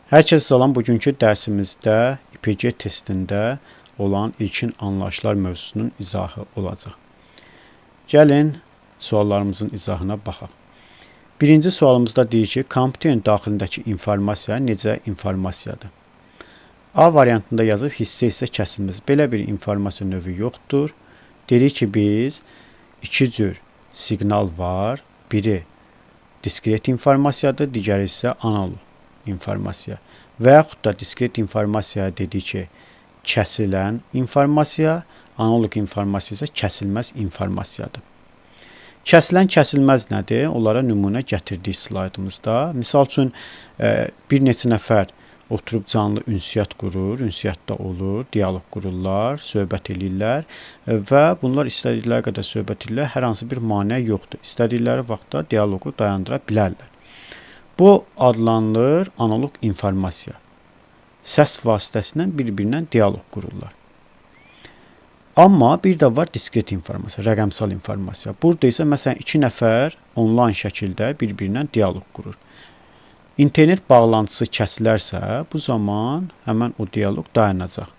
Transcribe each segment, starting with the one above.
Hər kəsə salam. Bugünkü dərsimizdə İPG testində olan ilkin anlayışlar mövzusunun izahı olacaq. Gəlin suallarımızın izahına baxaq. Birinci sualımızda deyir ki, kompüterin daxilindəki informasiya necə informasiyadır? A variantında yazıb hissə-hissə kəsilməz. Belə bir informasiya növü yoxdur. Dedik ki, biz iki cür siqnal var. Biri diskret informasiyadır, digəri isə analoq informasiya. Və yaxud da diskret informasiya dedik ki, kəsilən informasiya, analoq informasiya isə kəsilməz informasiyadır. Kəsilən, kəsilməz nədir? Onlara nümunə gətirdik slaydımızda. Misal üçün, bir neçə nəfər oturub canlı ünsiyyət qurur, ünsiyyətdə olur, dialoq qururlar, söhbət eləyirlər və bunlar istədikləri qədər söhbət eləyirlər, hər hansı bir maneə yoxdur. İstədikləri vaxtda dialoqu dayandıra bilərlər. Bu adlanılır analoq informasiya. Səs vasitəsilə bir-birinə dialoq qururlar. Amma bir də var diskret informasiya, rəqəmsal informasiya. Burada isə məsələn iki nəfər onlayn şəkildə bir-birinə dialoq qurur. İnternet bağlantısı kəsilərsə, bu zaman həmən o dialoq dayanacaq.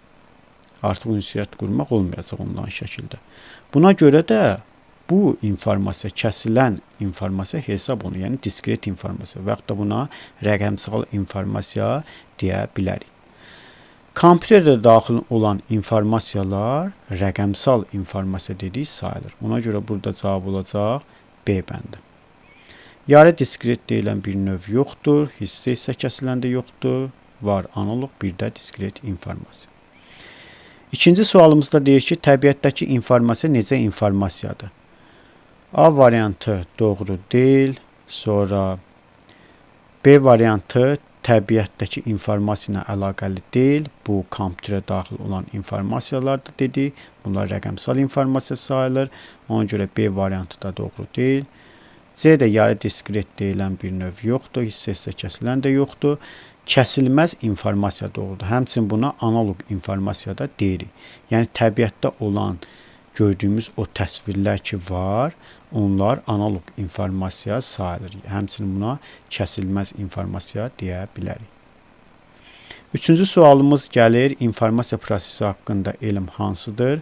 Artıq ünsiyyət qurmaq olmayacaq onlayn şəkildə. Buna görə də bu informasiya, kəsilən informasiya hesab olunur, yəni diskret informasiya və yaxud da buna rəqəmsal informasiya deyə bilərik. Kompüterdə daxil olan informasiyalar rəqəmsal informasiya dedik sayılır. Ona görə burada cavab olacaq B bəndi. Yarı diskret deyilən bir növ yoxdur, hissə-hissə kəsilən də yoxdur, var analoq, bir də diskret informasiya. İkinci sualımızda deyir ki, təbiətdəki informasiya necə informasiyadır? A variantı doğru deyil, sonra B variantı təbiətdəki informasiya ilə əlaqəli deyil, bu kompüterə daxil olan informasiyalardır dedik, bunlar rəqəmsal informasiya sayılır, ona görə B variantı da doğru deyil. C də yarı diskret deyilən bir növ yoxdur, hissə-hissə kəsilən də yoxdur. Kəsilməz informasiya doğrudur. Həmçinin buna analoq informasiya da deyirik. Yəni təbiətdə olan gördüyümüz o təsvirlər ki var, onlar analoq informasiya sayılır. Həmçinin buna kəsilməz informasiya deyə bilərik. Üçüncü sualımız gəlir. İnformasiya prosesi haqqında elm hansıdır?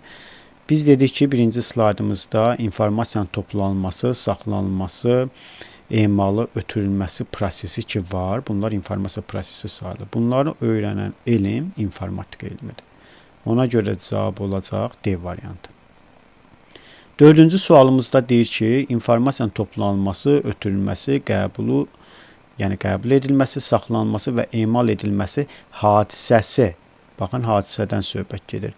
Biz dedik ki, birinci slaydımızda informasiyanın toplanması, saxlanılması, emalı, ötürülməsi prosesi ki var. Bunlar informasiya prosesi sayılır. Bunları öyrənən elm informatika elmidir. Ona görə cavab olacaq D variantı. Dördüncü sualımızda deyir ki, informasiyanın toplanması, ötürülməsi, qəbulu, yəni qəbul edilməsi, saxlanılması və emal edilməsi hadisəsi. Baxın, hadisədən söhbət gedir.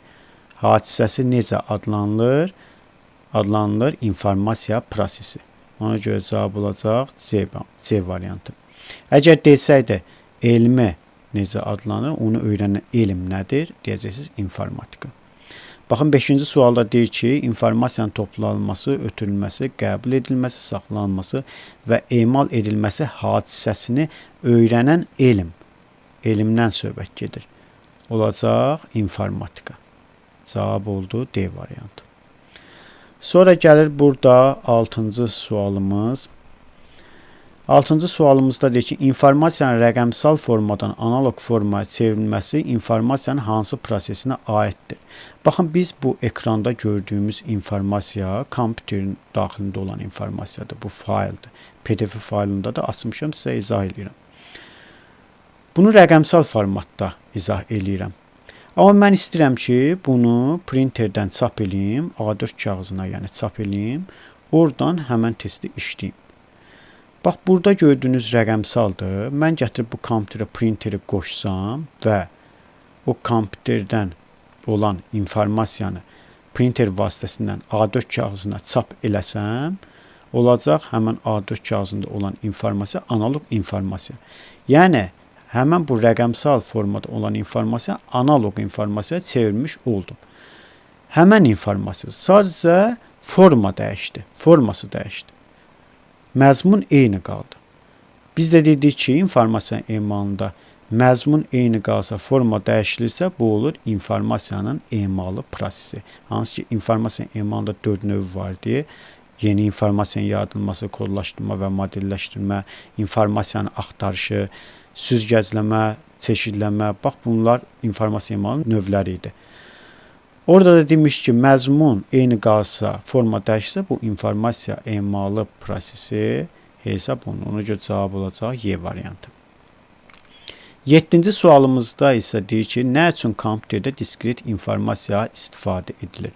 Hadisəsi necə adlanılır? Adlanılır informasiya prosesi. Ona görə cavab olacaq C variantı. Əgər desəydi, elmi necə adlanır, onu öyrənən elm nədir? Deyəcəksiniz, informatika. Baxın, 5-ci sualda deyir ki, informasiyanın toplanması, ötürülməsi, qəbul edilməsi, saxlanılması və emal edilməsi hadisəsini öyrənən elm. Elmdən söhbət gedir. Olacaq informatika. Cavab oldu D variantı. Sonra gəlir burada 6-cı sualımız. 6-cı sualımızda deyir ki, informasiyanın rəqəmsal formadan analoq formaya çevrilməsi informasiyanın hansı prosesinə aiddir? Baxın, biz bu ekranda gördüyümüz informasiya kompüterin daxilində olan informasiyadır. Bu fayldır. PDF faylında da açmışam, sizə izah eləyirəm. Bunu rəqəmsal formatda izah eləyirəm. Amma mən istəyirəm ki, bunu printerdən çap eləyim, A4 kağızına, yəni çap eləyim, oradan həmən testi işləyim. Bax, burada gördüyünüz rəqəmsaldır. Mən gətirib bu kompüterə printeri qoşsam və o kompüterdən olan informasiyanı printer vasitəsindən A4 kağızına çap eləsəm, olacaq həmən A4 kağızında olan informasiya analoq informasiya. Yəni, həmən bu rəqəmsal formada olan informasiya analoq informasiyaya çevirmiş oldum. Həmən informasiya sadəcə forma dəyişdi, forması dəyişdi. Məzmun eyni qaldı. Biz də dedik ki, informasiyanın emalında məzmun eyni qalsa, forma dəyişilirsə, bu olur informasiyanın emalı prosesi. Hansı ki, informasiyanın emalında 4 növ var deyə, yeni informasiyanın yaradılması, kodlaşdırma və modelləşdirmə, informasiyanın axtarışı, süzgəcləmə, çeşidlənmə, bax bunlar informasiya emalının növləri idi. Orada da demiş ki, məzmun eyni qalsa, forma dəyişsə, bu informasiya emalı prosesi hesab olunur. Ona görə cavab olacaq Y variantı. 7-ci sualımızda isə deyir ki, nə üçün kompüterdə diskret informasiya istifadə edilir?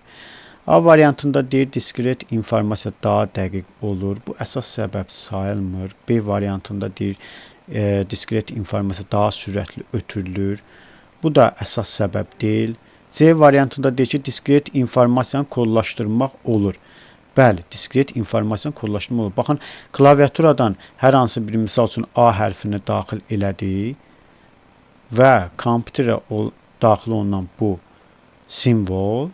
A variantında deyir, diskret informasiya daha dəqiq olur. Bu əsas səbəb sayılmır. B variantında deyir, diskret informasiya daha sürətli ötürülür. Bu da əsas səbəb deyil. C variantında deyir ki, diskret informasiyanı kodlaşdırmaq olur. Bəli, diskret informasiyanı kodlaşdırmaq olur. Baxın, klaviaturadan hər hansı bir misal üçün A hərfini daxil elədik və kompüterə daxil olunan bu simvol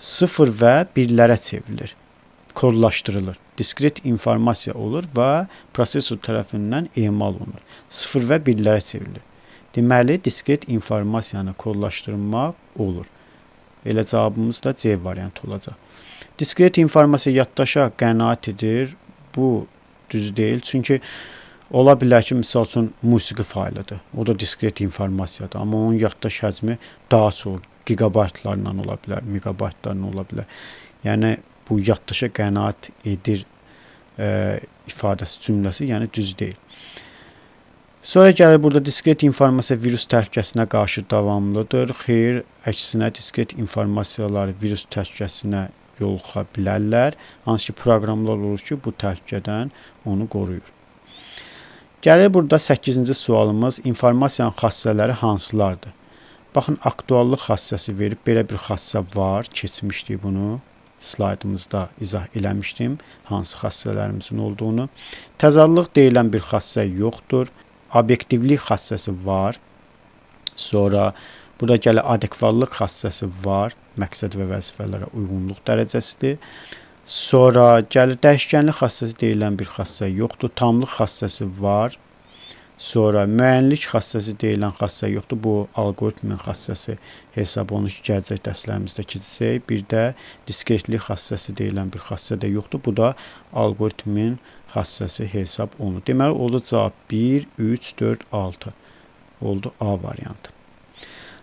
0 və 1-lərə çevrilir, kodlaşdırılır. Diskret informasiya olur və prosesor tərəfindən emal olunur. 0 və 1-lərə çevrilir. Deməli, diskret informasiyanı kodlaşdırmaq olur. Elə cavabımız da C variantı olacaq. Diskret informasiya yaddaşa qənaət edir. Bu düz deyil. Çünki ola bilər ki, misal üçün, musiqi faylıdır. O da diskret informasiyadır. Amma onun yaddaş həcmi daha çox gigabaytlarla ola bilər, megabaytlarla ola bilər. Yəni, bu yaddaşa qənaət edir ifadəsi, cümləsi, yəni düz deyil. Sonra gəlir burada diskret informasiya virus təhlükəsinə qarşı davamlıdır. Xeyr, əksinə diskret informasiyalar virus təhlükəsinə yoluxa bilərlər. Hansı ki, proqramlar olur ki, bu təhlükədən onu qoruyur. Gəlir burada 8-ci sualımız, informasiyanın xassələri hansılardır? Baxın, aktuallıq xassəsi verib, belə bir xassə var, keçmişdik bunu. Slaydımızda izah eləmişdim hansı xassələrimizin olduğunu. Təzadlıq deyilən bir xassə yoxdur. Obyektivlik xassəsi var. Sonra burada gəlir adekvatlıq xassəsi var. Məqsəd və vəzifələrə uyğunluq dərəcəsidir. Sonra gəlir dəyişkənlik xassəsi deyilən bir xassə yoxdur. Tamlıq xassəsi var. Sonra müəyyənlik xassəsi deyilən xassə yoxdur. Bu alqoritmin xassəsi hesab olunur ki, gələcək dərslərimizdə keçəcək. Bir də diskretlik xassəsi deyilən bir xassə də yoxdur. Bu da alqoritmin xassəsi hesab olunur. Deməli, oldu cavab 1, 3, 4, 6. Oldu A variantı.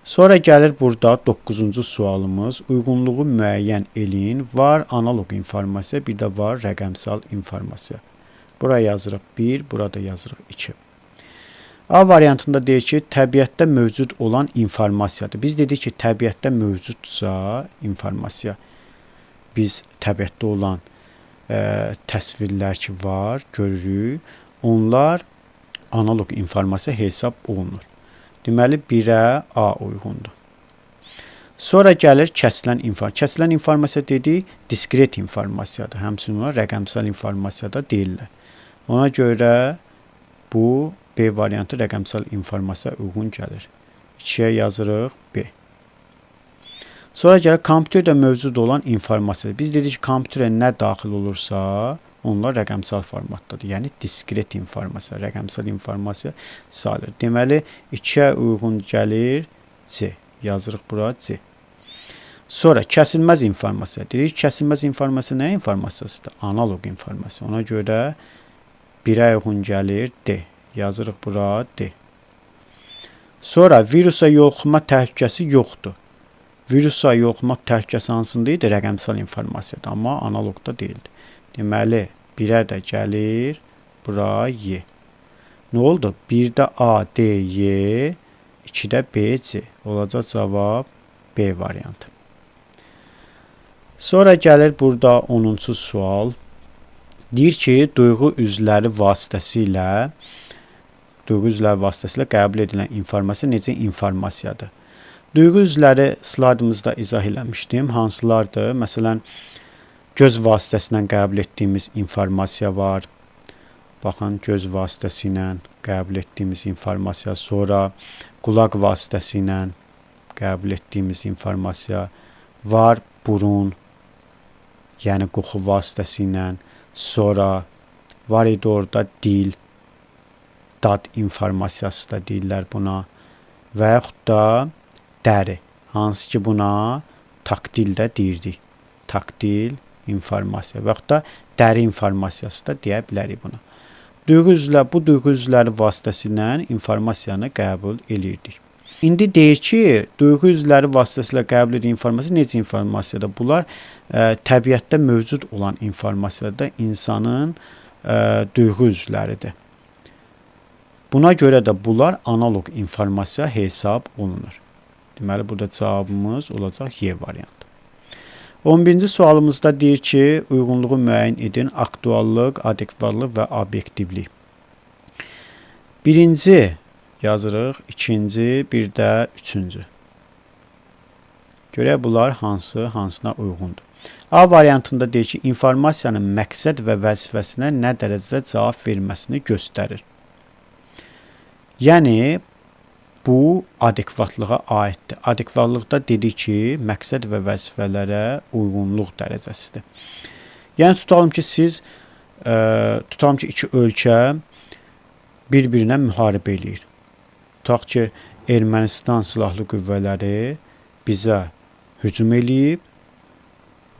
Sonra gəlir burada 9-cu sualımız. Uyğunluğu müəyyən eləyin. Var analoq informasiya, bir də var rəqəmsal informasiya. Bura yazırıq 1, burada yazırıq 2. A variantında deyir ki, təbiətdə mövcud olan informasiyadır. Biz dedik ki, təbiətdə mövcuddursa informasiya, biz təbiətdə olan təsvirlər ki var, görürük, onlar analoq informasiya hesab olunur. Deməli, 1-ə A uyğundur. Sonra gəlir kəsilən informasiya. Kəsilən informasiya dedik, diskret informasiyadır. Həmçinin ona rəqəmsal informasiya da deyirlər. Ona görə bu B variantı rəqəmsal informasiya uyğun gəlir. 2-yə yazırıq B. Sonra gəlir kompüterdə mövcud olan informasiya. Biz dedik ki, kompüterə nə daxil olursa, onlar rəqəmsal formatdadır. Yəni diskret informasiya, rəqəmsal informasiya sayılır. Deməli, 2-yə uyğun gəlir C. Yazırıq bura C. Sonra kəsilməz informasiya. Dedik ki, kəsilməz informasiya nə informasiyasıdır? Analoq informasiya. Ona görə 1-ə uyğun gəlir D. Yazırıq bura D. Sonra virusa yoluxma təhlükəsi yoxdur. Virusa yoluxma təhlükəsi hansında idi? Rəqəmsal informasiyada, amma analoqda deyildi. Deməli, 1-ə də gəlir bura Y. Nə oldu? 1-də A, D, Y, 2-də B, C. Olacaq cavab B variantı. Sonra gəlir burada 10-cu sual. Deyir ki, duyğu üzvləri vasitəsilə qəbul edilən informasiya necə informasiyadır? Duyğu üzvləri slaydımızda izah eləmişdim. Hansılardır? Məsələn, göz vasitəsilə qəbul etdiyimiz informasiya var. Baxın, göz vasitəsilə qəbul etdiyimiz informasiya. Sonra qulaq vasitəsilə qəbul etdiyimiz informasiya var. Burun, yəni qoxu vasitəsilə. Sonra var idi orada dil, dad informasiyası da deyirlər buna. Və yaxud da dəri, hansı ki buna taktil də deyirdik. Taktil informasiya və yaxud da dəri informasiyası da deyə bilərik buna. Duyğu üzvləri, bu duyğu üzvləri vasitəsilə informasiyanı qəbul eləyirdik. İndi deyir ki, duyğu üzvləri vasitəsilə qəbul edilən informasiya necə informasiyadır? Bunlar təbiətdə mövcud olan informasiyada insanın duyğu üzvləridir. Buna görə də bunlar analoq informasiya hesab olunur. Deməli, burada cavabımız olacaq Y variantı. 11-ci sualımızda deyir ki, uyğunluğu müəyyən edin, aktuallıq, adekvatlıq və obyektivlik. Birinci yazırıq, ikinci, bir də üçüncü. Görək bunlar hansı hansına uyğundur. A variantında deyir ki, informasiyanın məqsəd və vəzifəsinə nə dərəcədə cavab verməsini göstərir. Yəni, bu adekvatlığa aiddir. Adekvatlıqda dedik ki, məqsəd və vəzifələrə uyğunluq dərəcəsidir. Yəni, tutalım ki, siz, tutalım ki, iki ölkə bir-birinə müharibə eləyir. Tutaq ki, Ermənistan silahlı qüvvələri bizə hücum eləyib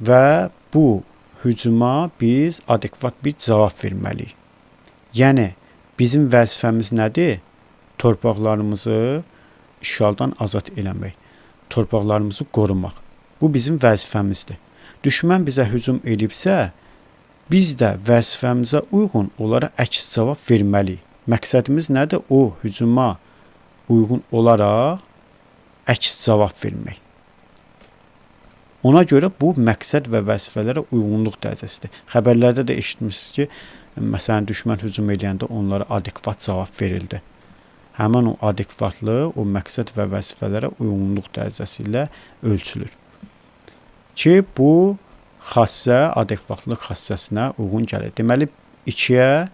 və bu hücuma biz adekvat bir cavab verməliyik. Yəni, bizim vəzifəmiz nədir? Torpaqlarımızı işğaldan azad eləmək, torpaqlarımızı qorumaq. Bu bizim vəzifəmizdir. Düşmən bizə hücum edibsə, biz də vəzifəmizə uyğun onlara əks cavab verməliyik. Məqsədimiz nədir? O hücuma uyğun olaraq əks cavab vermək. Ona görə bu məqsəd və vəzifələrə uyğunluq dərəcəsidir. Xəbərlərdə də eşitmişsiniz ki, məsələn, düşmən hücum eləyəndə onlara adekvat cavab verildi. Həmin o adekvatlıq, o məqsəd və vəzifələrə uyğunluq dərəcəsi ilə ölçülür. Ki, bu xassə adekvatlıq xassəsinə uyğun gəlir. Deməli, 2-yə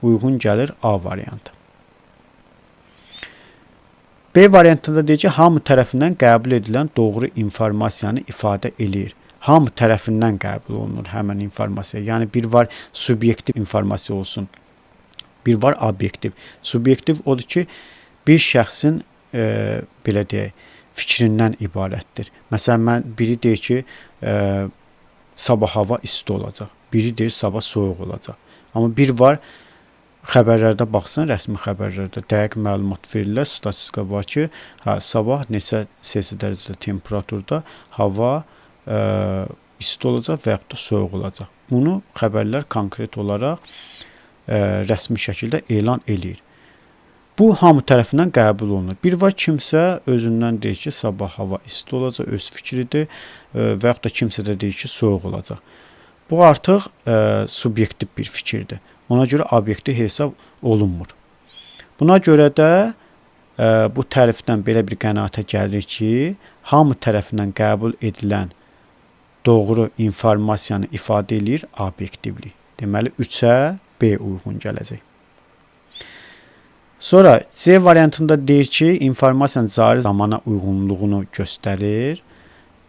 uyğun gəlir A variantı. B variantında deyir ki, hamı tərəfindən qəbul edilən doğru informasiyanı ifadə eləyir. Hamı tərəfindən qəbul olunur həmən informasiya. Yəni, bir var subyektiv informasiya olsun, bir var obyektiv. Subyektiv odur ki, bir şəxsin belə deyək, fikrindən ibarətdir. Məsələn, mən biri deyir ki, sabah hava isti olacaq. Biri deyir sabah soyuq olacaq. Amma bir var xəbərlərdə baxsan, rəsmi xəbərlərdə dəqiq məlumat verirlər, statistika var ki, hə, sabah neçə Selsi dərəcədə temperaturda hava isti olacaq və yaxud da soyuq olacaq. Bunu xəbərlər konkret olaraq rəsmi şəkildə elan eləyir. Bu, hamı tərəfindən qəbul olunur. Bir var kimsə özündən deyir ki, sabah hava isti olacaq, öz fikridir və yaxud da kimsə də deyir ki, soyuq olacaq. Bu artıq subyektiv bir fikirdir. Ona görə obyektiv hesab olunmur. Buna görə də bu tərifdən belə bir qənaətə gəlir ki, hamı tərəfindən qəbul edilən doğru informasiyanı ifadə eləyir obyektivlik. Deməli, 3-ə B uyğun gələcək. Sonra C variantında deyir ki, informasiyanın cari zamana uyğunluğunu göstərir.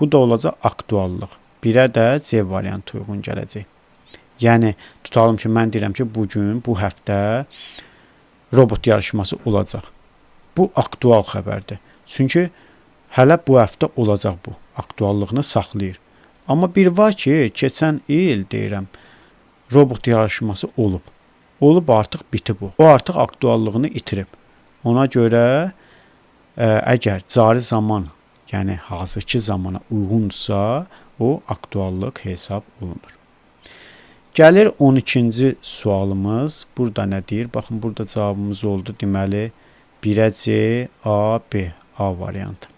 Bu da olacaq aktuallıq. 1-ə də C variantı uyğun gələcək. Yəni, tutalım ki, mən deyirəm ki, bugün, bu həftə robot yarışması olacaq. Bu aktual xəbərdir. Çünki hələ bu həftə olacaq bu. Aktuallığını saxlayır. Amma bir var ki, keçən il deyirəm, robot yarışması olub. Olub, artıq bitib o. O artıq aktuallığını itirib. Ona görə əgər cari zaman, yəni hazırki zamana uyğundursa, o aktuallıq hesab olunur. Gəlir 12-ci sualımız. Burada nə deyir? Baxın, burada cavabımız oldu. Deməli, 1-ə C, A, B, A variantı.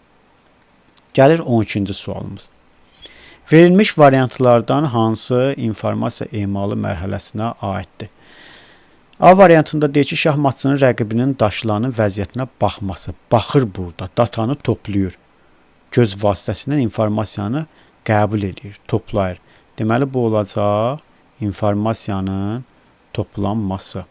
Gəlir 12-ci sualımız. Verilmiş variantlardan hansı informasiya emalı mərhələsinə aiddir? A variantında deyir ki, şahmatçının rəqibinin daşlarının vəziyyətinə baxması. Baxır burada, datanı toplayır. Göz vasitəsilə informasiyanı qəbul edir, toplayır. Deməli, bu olacaq informasiyanın toplanması.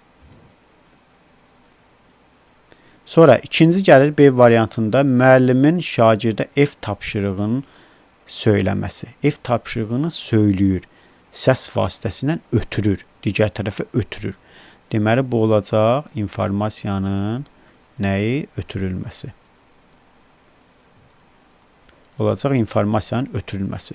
Sonra ikinci gəlir B variantında müəllimin şagirdə ev tapşırığının söyləməsi. Ev tapşırığını söyləyir. Səs vasitəsilə ötürür, digər tərəfə ötürür. Deməli, bu olacaq informasiyanın nəyi? Ötürülməsi. Olacaq informasiyanın ötürülməsi.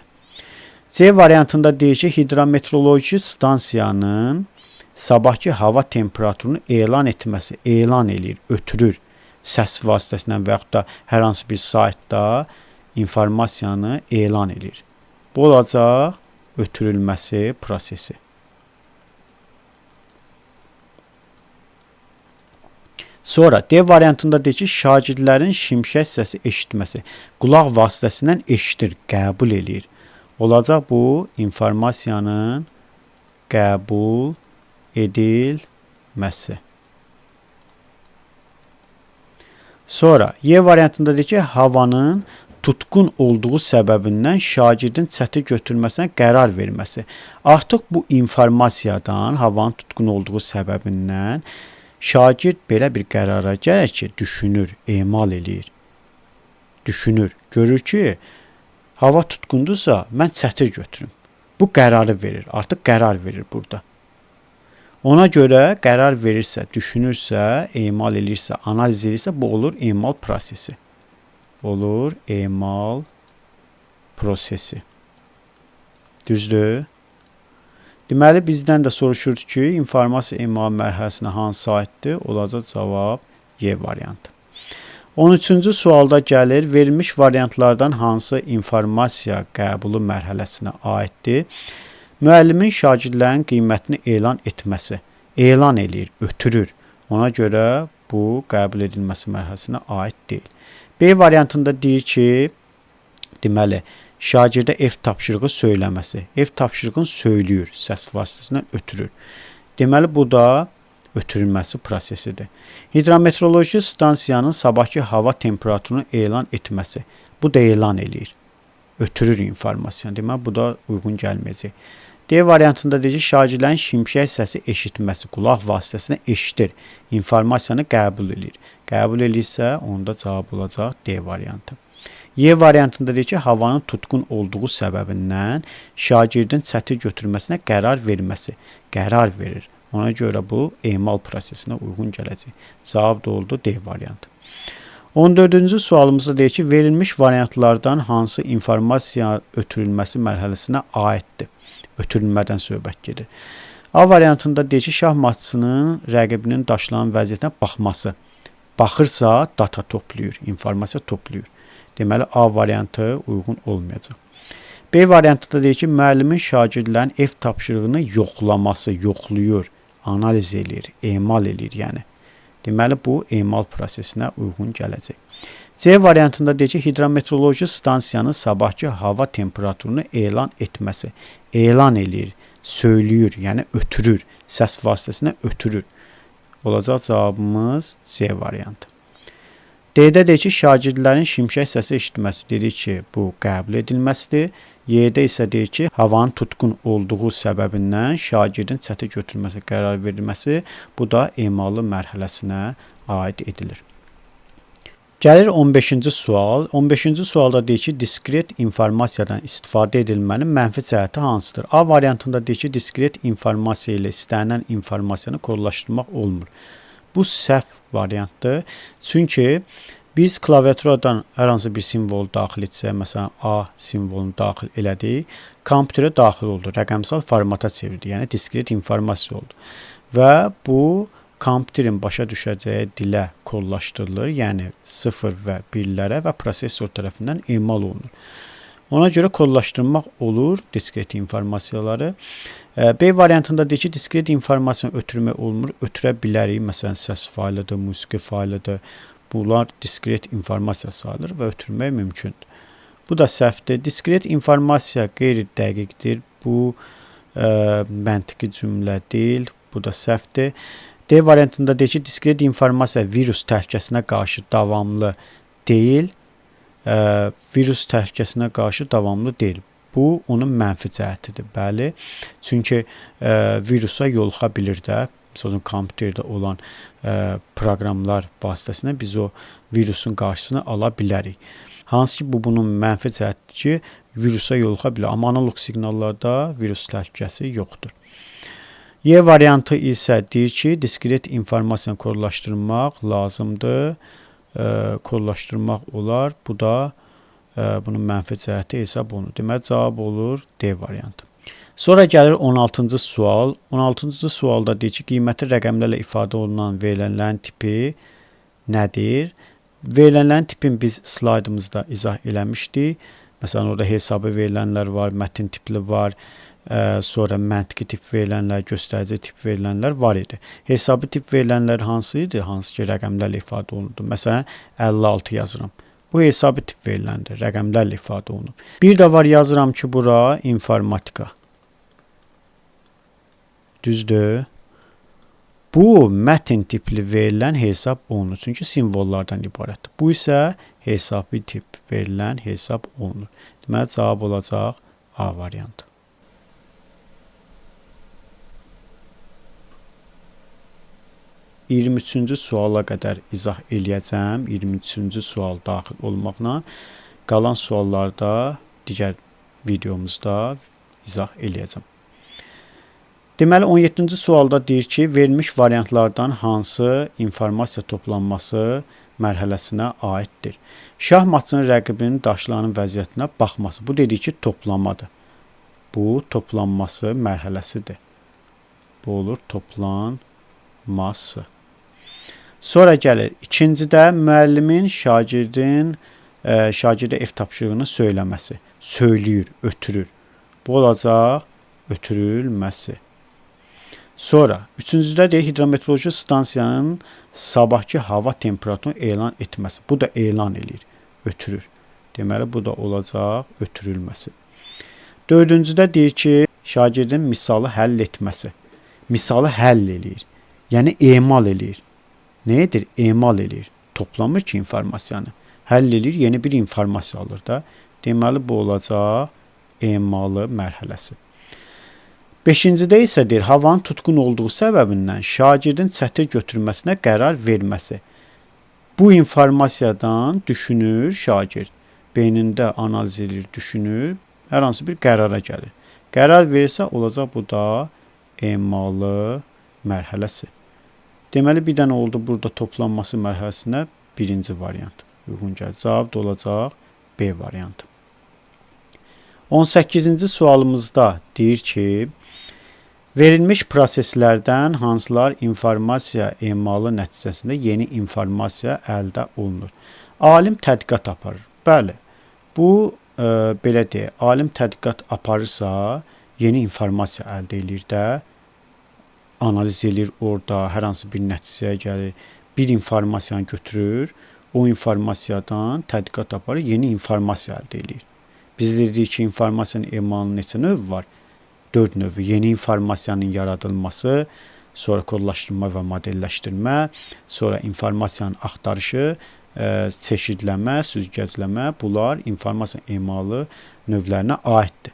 C variantında deyir ki, hidrometeoroloji stansiyanın Sabahki hava temperaturunu elan etməsi, elan eləyir, ötürür səs vasitəsilə və yaxud da hər hansı bir saytda informasiyanı elan eləyir. Bu olacaq ötürülməsi prosesi. Sonra D variantında deyir ki, şagirdlərin şimşək səsi eşitməsi, qulaq vasitəsindən eşidir, qəbul eləyir. Olacaq bu informasiyanın qəbul edilməsi. Sonra Y variantında deyir ki, havanın tutqun olduğu səbəbindən şagirdin çətir götürməsinə qərar verməsi. Artıq bu informasiyadan, havanın tutqun olduğu səbəbindən şagird belə bir qərara gəlir ki, düşünür, emal eləyir. Düşünür, görür ki, hava tutqundursa, mən çətir götürüm. Bu qərarı verir, artıq qərar verir burada. Ona görə qərar verirsə, düşünürsə, emal eləyirsə, analiz eləyirsə, bu olur emal prosesi. Olur emal prosesi. Düzdür? Deməli, bizdən də soruşur ki, informasiya emal mərhələsinə hansı aiddir? Olacaq cavab Y variantı. 13-cü sualda gəlir, verilmiş variantlardan hansı informasiya qəbulu mərhələsinə aiddir? Müəllimin şagirdlərin qiymətini elan etməsi. Elan eləyir, ötürür. Ona görə bu qəbul edilməsi mərhələsinə aid deyil. B variantında deyir ki, deməli, şagirdə ev tapşırığı söyləməsi. Ev tapşırığını söylüyür, səs vasitəsilə ötürür. Deməli, bu da ötürülməsi prosesidir. Hidrometeoroloji stansiyanın sabahki hava temperaturunu elan etməsi. Bu da elan eləyir. Ötürür informasiyanı. Deməli, bu da uyğun gəlməyəcək. D variantında deyir ki, şagirdlərin şimşək səsi eşitməsi, qulaq vasitəsilə eşidir. İnformasiyanı qəbul eləyir. Qəbul eləyirsə, onda cavab olacaq D variantı. Y variantında deyir ki, havanın tutqun olduğu səbəbindən şagirdin çətir götürməsinə qərar verməsi. Qərar verir. Ona görə bu emal prosesinə uyğun gələcək. Cavab da oldu D variantı. 14-cü sualımızda deyir ki, verilmiş variantlardan hansı informasiya ötürülməsi mərhələsinə aiddir? Ötürülmədən söhbət gedir. A variantında deyir ki, şahmatçının rəqibinin daşılan vəziyyətinə baxması. Baxırsa, data toplayır, informasiya toplayır. Deməli, A variantı uyğun olmayacaq. B variantında deyir ki, müəllimin şagirdlərin ev tapşırığını yoxlaması, yoxlayır, analiz eləyir, emal eləyir, yəni. Deməli, bu emal prosesinə uyğun gələcək. C variantında deyir ki, hidrometeoroloji stansiyanın sabahki hava temperaturunu elan etməsi. Elan eləyir, söylüyür, yəni ötürür, səs vasitəsilə ötürür. Olacaq cavabımız C variantı. D-də deyir ki, şagirdlərin şimşək səsi eşitməsi dedik ki, bu qəbul edilməsidir. Y-də isə deyir ki, havanın tutqun olduğu səbəbindən şagirdin çətir götürməsi qərar verilməsi, bu da emalı mərhələsinə aid edilir. Gəlir 15-ci sual. 15-ci sualda deyir ki, diskret informasiyadan istifadə edilmənin mənfi cəhəti hansıdır? A variantında deyir ki, diskret informasiya ilə istənilən informasiyanı kodlaşdırmaq olmur. Bu səhv variantdır. Çünki biz klaviaturadan hər hansı bir simvol daxil etsək, məsələn A simvolunu daxil elədik, kompüterə daxil oldu, rəqəmsal formata çevirdi, yəni diskret informasiya oldu. Və bu kompüterin başa düşəcəyi dilə kodlaşdırılır, yəni 0 və 1-lərə və prosesor tərəfindən emal olunur. Ona görə kodlaşdırmaq olur diskret informasiyaları. B variantında deyir ki, diskret informasiyanı ötürmək olmur. Ötürə bilərik. Məsələn, səs faylıdır, musiqi faylıdır. Bunlar diskret informasiya sayılır və ötürmək mümkündür. Bu da səhvdir. Diskret informasiya qeyri-dəqiqdir. Bu məntiqi cümlə deyil. Bu da səhvdir. D variantında deyir ki, diskret informasiya virus təhlükəsinə qarşı davamlı deyil. Virus təhlükəsinə qarşı davamlı deyil. Bu, onun mənfi cəhətidir. Bəli, çünki virusa yoluxa bilir də. Məsəl üçün, kompüterdə olan proqramlar vasitəsilə biz o virusun qarşısını ala bilərik. Hansı ki, bu bunun mənfi cəhətidir ki, virusa yoluxa bilər. Amma analog siqnallarda virus təhlükəsi yoxdur. Y variantı isə deyir ki, diskret informasiyanı kodlaşdırmaq lazımdır. Kodlaşdırmaq olar. Bu da bunun mənfi cəhəti hesab olunur. Deməli, cavab olur D variantı. Sonra gəlir 16-cı sual. 16-cı sualda deyir ki, qiyməti rəqəmlərlə ifadə olunan verilənlərin tipi nədir? Verilənlərin tipini biz slaydımızda izah eləmişdik. Məsələn, orada hesabı verilənlər var, mətin tipli var, sonra məntiqi tip verilənlər, göstərici tip verilənlər var idi. Hesabı tip verilənlər hansı idi? Hansı ki, rəqəmlərlə ifadə olunurdu. Məsələn, 56 yazıram. Bu hesabı tip veriləndir, rəqəmlərlə ifadə olunub. Bir də var yazıram ki, bura informatika. Düzdür? Bu, mətn tipli verilən hesab olunur. Çünki simvollardan ibarətdir. Bu isə hesabı tip verilən hesab olunur. Deməli, cavab olacaq A variantı. 23-cü suala qədər izah eləyəcəm. 23-cü sual daxil olmaqla qalan suallarda digər videomuzda izah eləyəcəm. Deməli, 17-ci sualda deyir ki, verilmiş variantlardan hansı informasiya toplanması mərhələsinə aiddir? Şahmatçının rəqibinin daşlarının vəziyyətinə baxması. Bu dedik ki, toplamadır. Bu, toplanması mərhələsidir. Bu olur toplanması. Sonra gəlir ikincidə müəllimin şagirdə ev tapşırığını söyləməsi. Söyləyir, ötürür. Bu olacaq ötürülməsi. Sonra üçüncüdə deyir hidrometeoroloji stansiyanın sabahki hava temperaturunu elan etməsi. Bu da elan eləyir, ötürür. Deməli, bu da olacaq ötürülməsi. Dördüncüdə deyir ki, şagirdin misalı həll etməsi. Misalı həll eləyir. Yəni, emal eləyir. Nə edir? Emal eləyir. Toplamır ki informasiyanı. Həll eləyir, yeni bir informasiya alır da. Deməli, bu olacaq emalı mərhələsi. Beşincidə isə deyir, havanın tutqun olduğu səbəbindən şagirdin çətir götürməsinə qərar verməsi. Bu informasiyadan düşünür şagird. Beynində analiz edir, düşünür, hər hansı bir qərara gəlir. Qərar verirsə, olacaq bu da emalı mərhələsi. Deməli, bir dənə oldu burada toplanması mərhələsinə birinci variant uyğun gəlir. Cavab da olacaq B variantı. 18-ci sualımızda deyir ki, verilmiş proseslərdən hansılar informasiya emalı nəticəsində yeni informasiya əldə olunur? Alim tədqiqat aparır. Bəli, bu belə deyək, alim tədqiqat aparırsa, yeni informasiya əldə eləyir də, analiz eləyir orada, hər hansı bir nəticəyə gəlir, bir informasiyanı götürür, o informasiyadan tədqiqat aparır, yeni informasiya əldə eləyir. Biz dedik ki, informasiyanın emalının neçə növü var? 4 növü. Yeni informasiyanın yaradılması, sonra kodlaşdırma və modelləşdirmə, sonra informasiyanın axtarışı, çeşidləmə, süzgəcləmə, bunlar informasiyanın emalı növlərinə aiddir.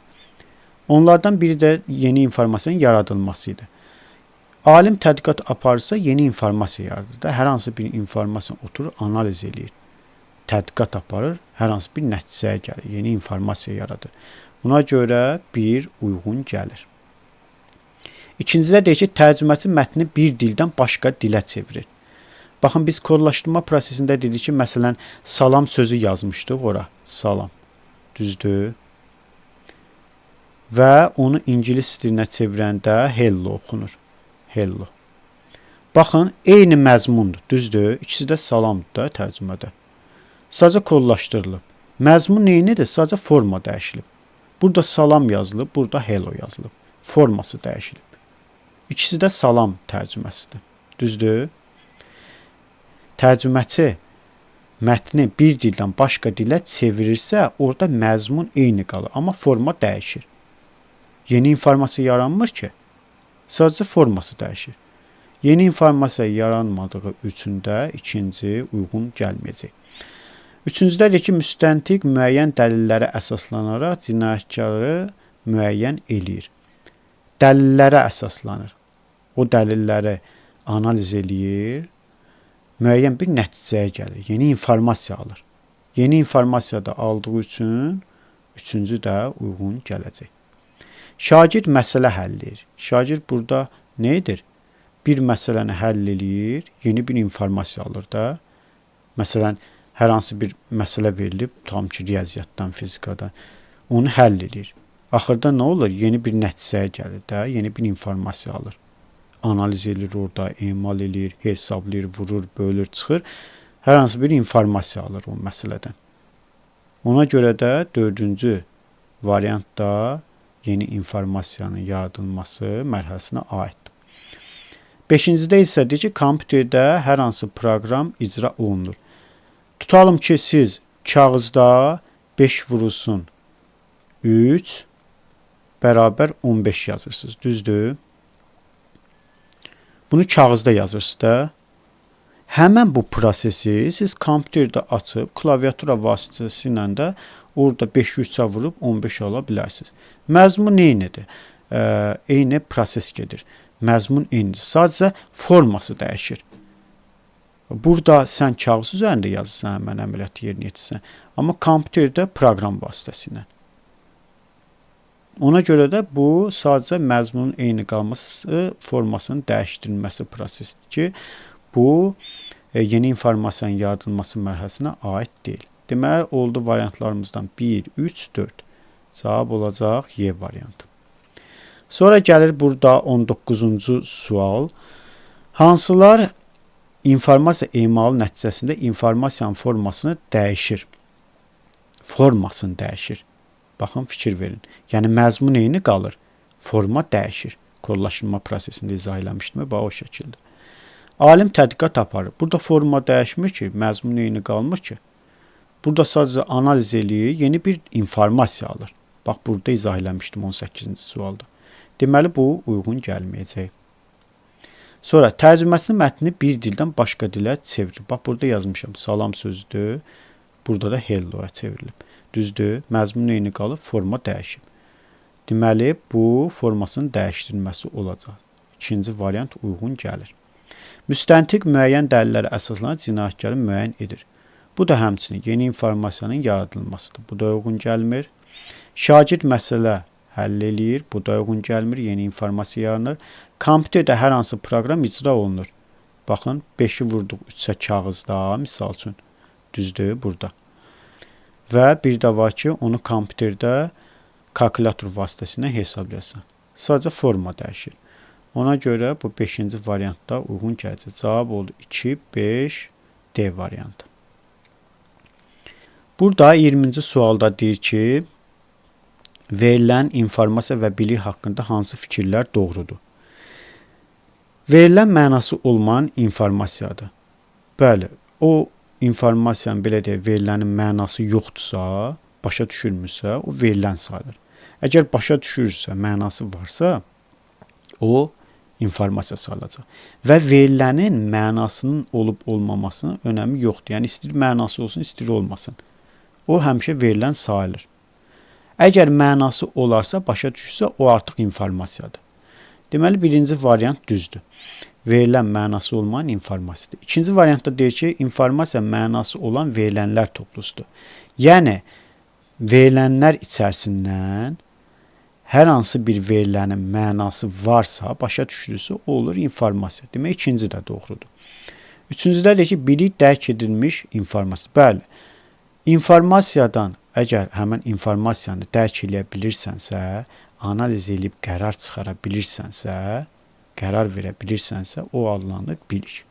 Onlardan biri də yeni informasiyanın yaradılması idi. Alim tədqiqat aparırsa, yeni informasiya yaradır da. Hər hansı bir informasiyanı oturur, analiz eləyir. Tədqiqat aparır, hər hansı bir nəticəyə gəlir, yeni informasiya yaradır. Buna görə bir uyğun gəlir. İkincidə deyir ki, tərcüməçi mətni bir dildən başqa dilə çevirir. Baxın, biz kodlaşdırma prosesində dedik ki, məsələn, salam sözü yazmışdıq ora. Salam. Düzdür? Və onu ingilis dilinə çevirəndə hello oxunur. Hello. Baxın, eyni məzmundur. Düzdür? İkisi də salamdır da tərcümədə. Sadəcə kodlaşdırılıb. Məzmun eynidir, sadəcə forma dəyişilib. Burada salam yazılıb, burada hello yazılıb. Forması dəyişilib. İkisi də salam tərcüməsidir. Düzdür? Tərcüməçi mətni bir dildən başqa dilə çevirirsə, orada məzmun eyni qalır, amma forma dəyişir. Yeni informasiya yaranmır ki, sadəcə forması dəyişir. Yeni informasiya yaranmadığı üçün də ikinci uyğun gəlməyəcək. Üçüncüdə deyir ki, müstəntiq müəyyən dəlillərə əsaslanaraq cinayətkarı müəyyən eləyir. Dəlillərə əsaslanır. O dəlilləri analiz eləyir, müəyyən bir nəticəyə gəlir, yeni informasiya alır. Yeni informasiya da aldığı üçün üçüncü də uyğun gələcək. Şagird məsələ həll edir. Şagird burada nə edir? Bir məsələni həll eləyir, yeni bir informasiya alır da. Məsələn, hər hansı bir məsələ verilib, tam ki, riyaziyyatdan, fizikadan, onu həll eləyir. Axırda nə olur? Yeni bir nəticəyə gəlir də, yeni bir informasiya alır. Analiz eləyir orada, emal eləyir, hesablayır, vurur, bölür, çıxır. Hər hansı bir informasiya alır o məsələdən. Ona görə də dördüncü variant da yeni informasiyanın yaradılması mərhələsinə aiddir. Beşincidə isə deyir ki, kompüterdə hər hansı proqram icra olunur. Tutalım ki, siz kağızda 5 vurulsun 3 bərabər 15 yazırsınız. Düzdür? Bunu kağızda yazırsınız da. Həmən bu prosesi siz kompüterdə açıb, klaviatura vasitəsilə də orada 5 3-ə vurub 15 ala bilərsiniz. Məzmun eynidir. Eyni proses gedir. Məzmun eynidir. Sadəcə forması dəyişir. Burada sən kağız üzərində yazırsan, həmən əməliyyatı yerinə yetirsən. Amma kompüterdə proqram vasitəsilə. Ona görə də bu sadəcə məzmunun eyni qalması, formasının dəyişdirilməsi prosesidir ki, bu yeni informasiyanın yaradılması mərhələsinə aid deyil. Deməli, oldu variantlarımızdan 1, 3, 4. Cavab olacaq Y variantı. Sonra gəlir burada 19-cu sual. Hansılar informasiya emalı nəticəsində informasiyanın formasını dəyişir? Formasını dəyişir. Baxın, fikir verin. Yəni, məzmun eyni qalır. Forma dəyişir. Kodlaşdırma prosesində izah eləmişdim. Bax, o şəkildə. Alim tədqiqat aparır. Burada forma dəyişmir ki, məzmun eyni qalmır ki. Burada sadəcə analiz eləyir, yeni bir informasiya alır. Bax, burada izah eləmişdim 18-ci sualda. Deməli, bu uyğun gəlməyəcək. Sonra tərcüməsinin mətni bir dildən başqa dilə çevrilir. Bax, burada yazmışam, salam sözüdür. Burada da hello-ya çevrilib. Düzdür, məzmun eyni qalıb, forma dəyişib. Deməli, bu formasının dəyişdirilməsi olacaq. İkinci variant uyğun gəlir. Müstəntiq müəyyən dəlillərə əsaslanaraq cinayətkarı müəyyən edir. Bu da həmçinin yeni informasiyanın yaradılmasıdır. Bu da uyğun gəlmir. Şagird məsələ həll eləyir. Bu da uyğun gəlmir. Yeni informasiya yaranır. Kompüterdə hər hansı proqram icra olunur. Baxın, 5-i vurduq 3-ə kağızda, misal üçün. Düzdür, burada. Və bir də var ki, onu kompüterdə kalkulyator vasitəsilə hesablayasan. Sadəcə forma dəyişir. Ona görə bu 5-ci variantda uyğun gələcək. Cavab oldu 2, 5, D variantı. Burada 20-ci sualda deyir ki, verilən informasiya və bilik haqqında hansı fikirlər doğrudur? Verilən mənası olmayan informasiyadır. Bəli, o informasiyanın, belə deyək, verilənin mənası yoxdursa, başa düşülmürsə, o verilən sayılır. Əgər başa düşürsə, mənası varsa, o informasiya sayılacaq. Və verilənin mənasının olub olmamasının önəmi yoxdur. Yəni, istəyir mənası olsun, istəyir olmasın. O həmişə verilən sayılır. Əgər mənası olarsa, başa düşürsə, o artıq informasiyadır. Deməli, birinci variant düzdür. Verilən mənası olmayan informasiyadır. İkinci variantda deyir ki, informasiya mənası olan verilənlər toplusudur. Yəni, verilənlər içərisindən hər hansı bir verilənin mənası varsa, başa düşülürsə, o olur informasiya. Demək, ikinci də doğrudur. Üçüncüdə deyir ki, bilik dərk edilmiş informasiya. Bəli, informasiyadan əgər həmən informasiyanı dərk eləyə bilirsənsə, analiz eləyib qərar çıxara bilirsənsə, qərar verə bilirsənsə, o adlanır bilik.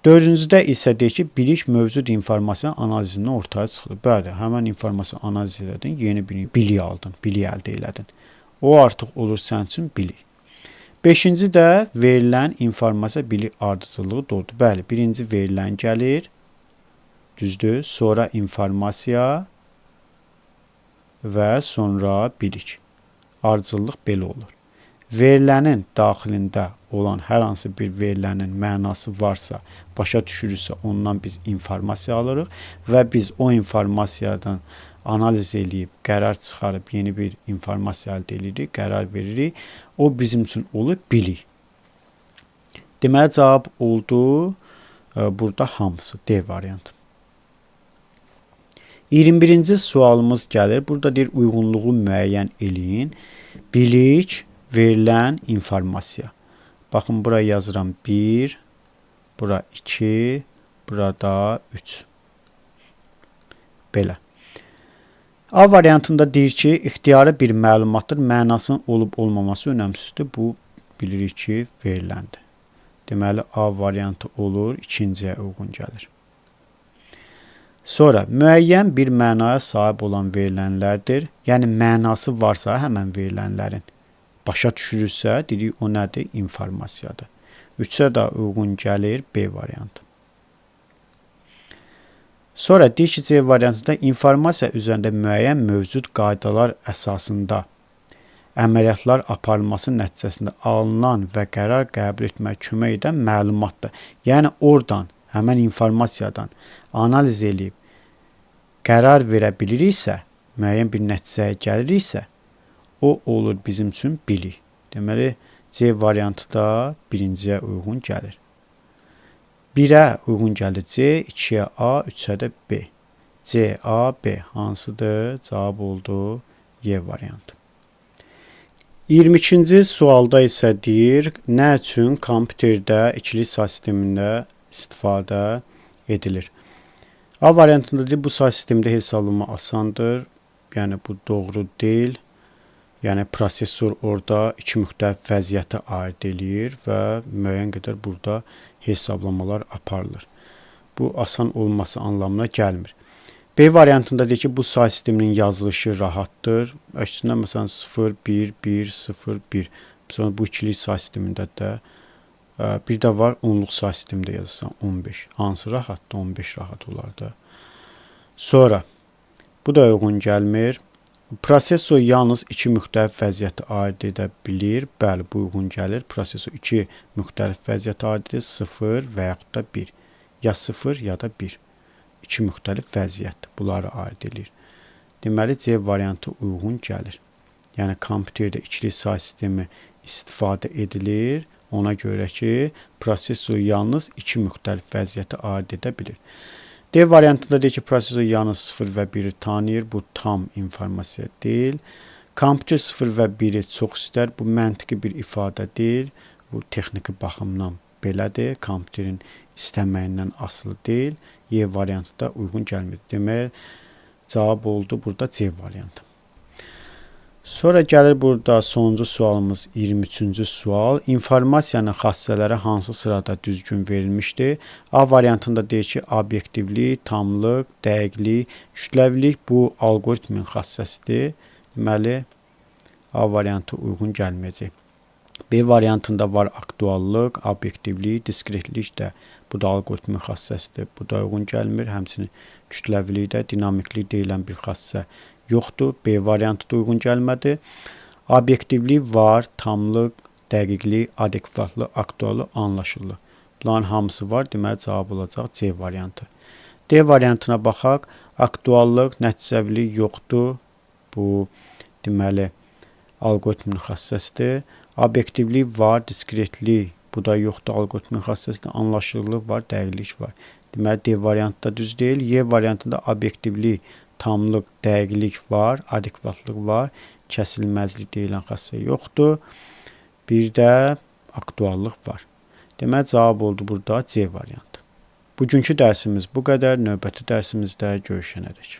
Dördüncüdə isə deyir ki, bilik mövcud informasiyanın analizindən ortaya çıxır. Bəli, həmən informasiyanı analiz elədin, yeni bir bilik aldın, bilik əldə elədin. O artıq olur sənin üçün bilik. Beşinci də verilən informasiya bilik ardıcıllığı doğrudur. Bəli, birinci verilən gəlir, düzdür, sonra informasiya və sonra bilik. Ardıcıllıq belə olur. Verilənin daxilində olan hər hansı bir verilənin mənası varsa, başa düşürüksə, ondan biz informasiya alırıq və biz o informasiyadan analiz eləyib, qərar çıxarıb, yeni bir informasiya əldə edirik, qərar veririk. O bizim üçün olur bilik. Deməli, cavab oldu burada hamısı D variantı. 21-ci sualımız gəlir. Burada deyir, uyğunluğu müəyyən eləyin. Bilik, verilən informasiya. Baxın, bura yazıram 1, bura 2, burada 3. Belə. A variantında deyir ki, ixtiyari bir məlumatdır, mənasının olub olmaması önəmsizdir. Bu, bilirik ki, veriləndir. Deməli, A variantı olur, ikinciyə uyğun gəlir. Sonra, müəyyən bir mənaya sahib olan verilənlərdir. Yəni, mənası varsa həmən verilənlərin başa düşürürsə, dedik o nədir? İnformasiyadır. 3-ə də uyğun gəlir B variantı. Sonra deyir ki, C variantında informasiya üzərində müəyyən mövcud qaydalar əsasında əməliyyatlar aparılması nəticəsində alınan və qərar qəbul etməyə kömək edən məlumatdır. Yəni, oradan, həmən informasiyadan analiz eləyib qərar verə biliriksə, müəyyən bir nəticəyə gəliriksə, o olur bizim üçün bilik. Deməli, C variantı da birinciyə uyğun gəlir. 1-ə uyğun gəlir C, 2-yə A, 3-ə də B. C, A, B hansıdır? Cavab oldu Y variantı. 22-ci sualda isə deyir, nə üçün kompüterdə ikili say sistemində istifadə edilir? A variantında deyir, bu say sistemində hesablama asandır. Yəni, bu doğru deyil. Yəni, prosesor orada iki müxtəlif vəziyyətə aid eləyir və müəyyən qədər burada hesablamalar aparılır. Bu, asan olması anlamına gəlmir. B variantında deyir ki, bu say sisteminin yazılışı rahatdır. Əksinə, məsələn, 0, 1, 1, 0, 1. Məsələn, bu ikili say sistemində də bir də var, onluq say sistemində yazırsan 15. Hansı rahatdır? 15 rahat olar da. Sonra, bu da uyğun gəlmir. Prosesor yalnız iki müxtəlif vəziyyəti aid edə bilir. Bəli, bu uyğun gəlir. Prosesor iki müxtəlif vəziyyəti aid edir. 0 və yaxud da 1. Ya 0, ya da 1. İki müxtəlif vəziyyət bunları aid edir. Deməli, C variantı uyğun gəlir. Yəni, kompüterdə ikili say sistemi istifadə edilir. Ona görə ki, prosesor yalnız iki müxtəlif vəziyyəti aid edə bilir. D variantında deyir ki, prosesor yalnız 0 və 1-i tanıyır. Bu tam informasiya deyil. Kompüter 0 və 1-i çox istər. Bu məntiqi bir ifadə deyil. Bu texniki baxımdan belədir. Kompüterin istəməyindən asılı deyil. Y variantı da uyğun gəlmir. Demək, cavab oldu burada C variantı. Sonra gəlir burada sonuncu sualımız, 23-cü sual. İnformasiyanın xassələri hansı sırada düzgün verilmişdir? A variantında deyir ki, obyektivlik, tamlıq, dəqiqlik, kütləvilik bu alqoritmin xassəsidir. Deməli, A variantı uyğun gəlməyəcək. B variantında var aktuallıq, obyektivlik, diskretlik də bu da alqoritmin xassəsidir. Bu da uyğun gəlmir. Həmçinin kütləvilik də, dinamiklik deyilən bir xassə yoxdur. B variantı da uyğun gəlmədi. Obyektivlik var, tamlıq, dəqiqlik, adekvatlıq, aktuallıq, anlaşıllıq. Bunların hamısı var. Deməli, cavab olacaq C variantı. D variantına baxaq. Aktuallıq, nəticəvilik yoxdur. Bu, deməli, alqoritmin xassəsidir. Obyektivlik var, diskretlik, bu da yoxdur, alqoritmin xassəsidir. Anlaşıllıq var, dəqiqlik var. Deməli, D variantı da düz deyil. Y variantında obyektivlik, tamlıq, dəqiqlik var, adekvatlıq var, kəsilməzlik deyilən xassə yoxdur. Bir də aktuallıq var. Deməli, cavab oldu burada C variantı. Bugünkü dərsimiz bu qədər. Növbəti dərsimizdə görüşənədək.